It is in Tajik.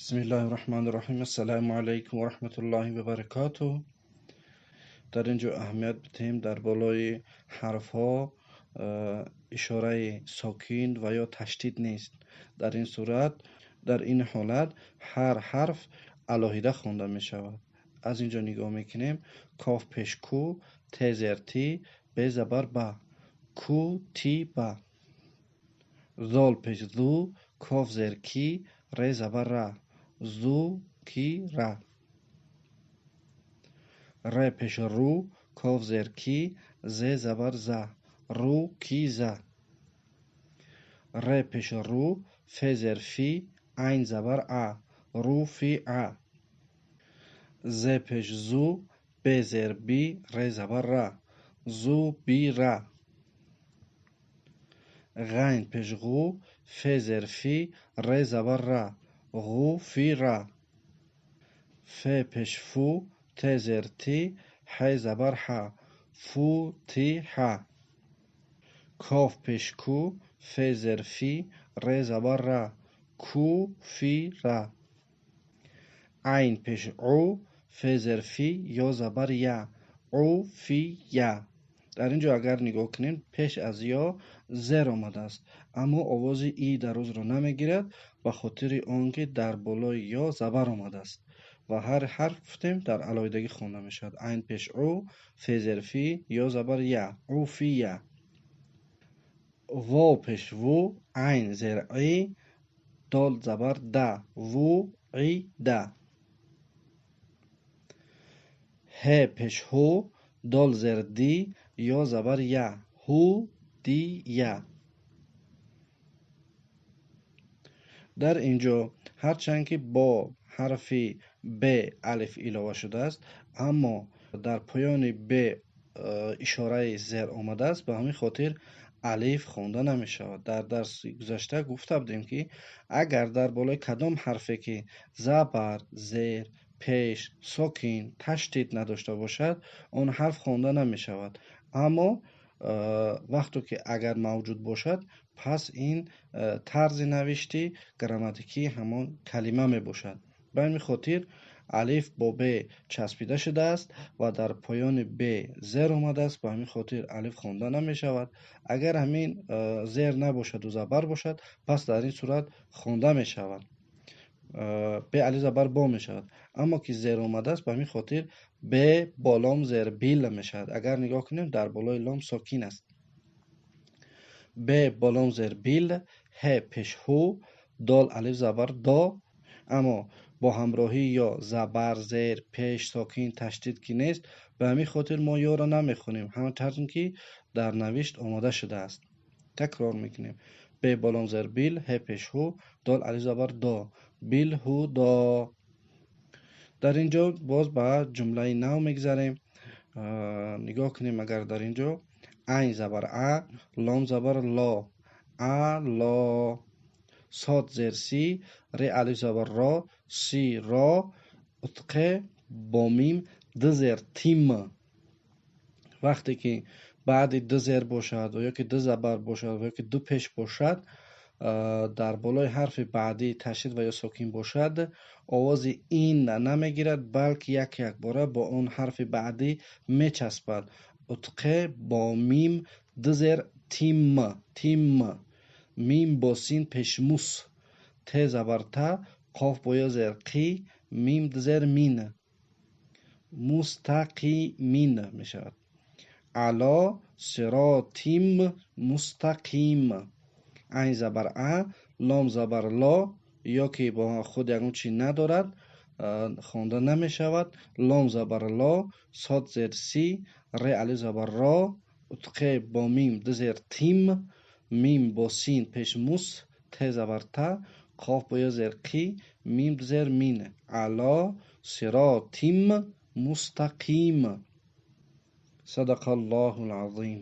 Бисмиллаҳи раҳмони раҳим. Ассалому алайкум ва раҳматуллоҳи ва баракотуҳ. Дар ин ҷо аҳамият бидиҳем, дар болои ҳарфҳо ишораи сокин ва ё ташдид нест. Дар ин сурат, дар ин ҳолат ҳар ҳарф алоҳида хонда мешавад. Аз ин ҷо нигоҳ мекунем: коф пеш ку, т зер ти, б забар ба, ку ти ба. Зол пеш зу, коф зер ки, ре забар ра, зу ки ра. Ре пеш ру, коф зер ки, зе забар за, ру ки за. Ре пеш ру, фе зер фи, айн забар а, ру фи а. Зе пеш зу, бе зер би, ре забар ра, зу би ра. Ғайн пеш ғу, фе зер фи, ре забар ра, ғу фи ра. Фе пеш фу, те зер ти, ҳе забар ҳа, фу ти ҳа. Коф пеш ку, фе зер фи, ре забар ра, ку фи ра. Айн пеш ӯ, фе зер фи, ё забар я, ӯ фи я. Дар ин ҷо агар нигоҳ кунем, пеш аз ё зер омадааст, аммо овози и дарозро намегирад, ба хотири он ки дар болои ё забар омадааст ва ҳар ҳарф, гуфтем, дар алоҳидагӣ хонда мешавад. Айн пеш ӯ, фе зер фи, ё забар я, ӯ фи я. Вов пеш ву, айн зер и, дол забар да, ву и да. Ҳе пеш ҳу, дол зер ди, ё забар я, ҳу ди я. Дар ин ҷо ҳарчанд ки бо ҳарфи б алиф илова шудааст, аммо дар поёни б ишораи зер омадааст, ба ҳамин хотир алиф хонда намешавад. Дар дарси гузашта гуфта будем, ки агар дар болои кадом ҳарфе ки забар, зер, пеш, сокин, ташдид надошта бошад, он ҳарф хонда намешавад. Аммо вақто ки агар мавҷуд бошад, пас ин тарзи навишти грамматикии ҳамон калима мебошад. Ба ҳамин хотир алиф бо б часпида шудааст ва дар поёни б зер омадааст, ба ҳамин хотир алиф хонда намешавад. Агар ҳамин зер набошаду забар бошад, пас дар ин сурат хонда мешавад. Б алиф забар бо мешавад. Аммо ки зер омадааст, ба ҳамин хотир б бо лом зер бил мешавад. Агар нигоҳ кунем, дар болои лом сокин аст. Б бо лом зер бил, ҳ пеш ҳу, дол алиф забар до, аммо бо ҳамроҳии ё забар, зер, пеш, сокин, ташдид ки нест, ба ҳамин хотир мо ёро намехонем, ҳамон тарзе ки дар навишт омода шудааст. Такрор мекунем: б бо лом зер бил, ҳ пеш ҳу, дол алиф забар до, бил ҳу до. Дар ин ҷо боз ба ҷумлаи нав мегзарем. Нигоҳ кунем, агар дар ин ҷо айн забар а, лом забар ло, а ло, сод зер си, ре алиф забар ро, си ро, утқе бо мим д зер тим. Вақте ки баъди д зер бошад ва ё ки д забар бошад ва ё ки ду пеш бошад, дар болои ҳарфи баъдӣ ташдид ва ё сокин бошад, овози ин намегирад, балки як якбора бо он ҳарфи баъдӣ мечаспад. Утқе бо мим д зер тим, тим, мим бо син пеш мус, т забар та, қоф бо ё зер қи, мим д зер мин, мустақимин мешавад. Ало сиротим мустақим. Айн забар а, лом забар ло, ё ки бо худ ягон чи надорад, хонда намешавад. Лом забар ло, сод зер си, ре алиф забар ро, утқе бо мим д зер тим, мим бо син пеш мус, т забар та, қоф бо ё зер қи, мим д зер мин. Ало сиротим мустақим. Садақаллоҳул азим.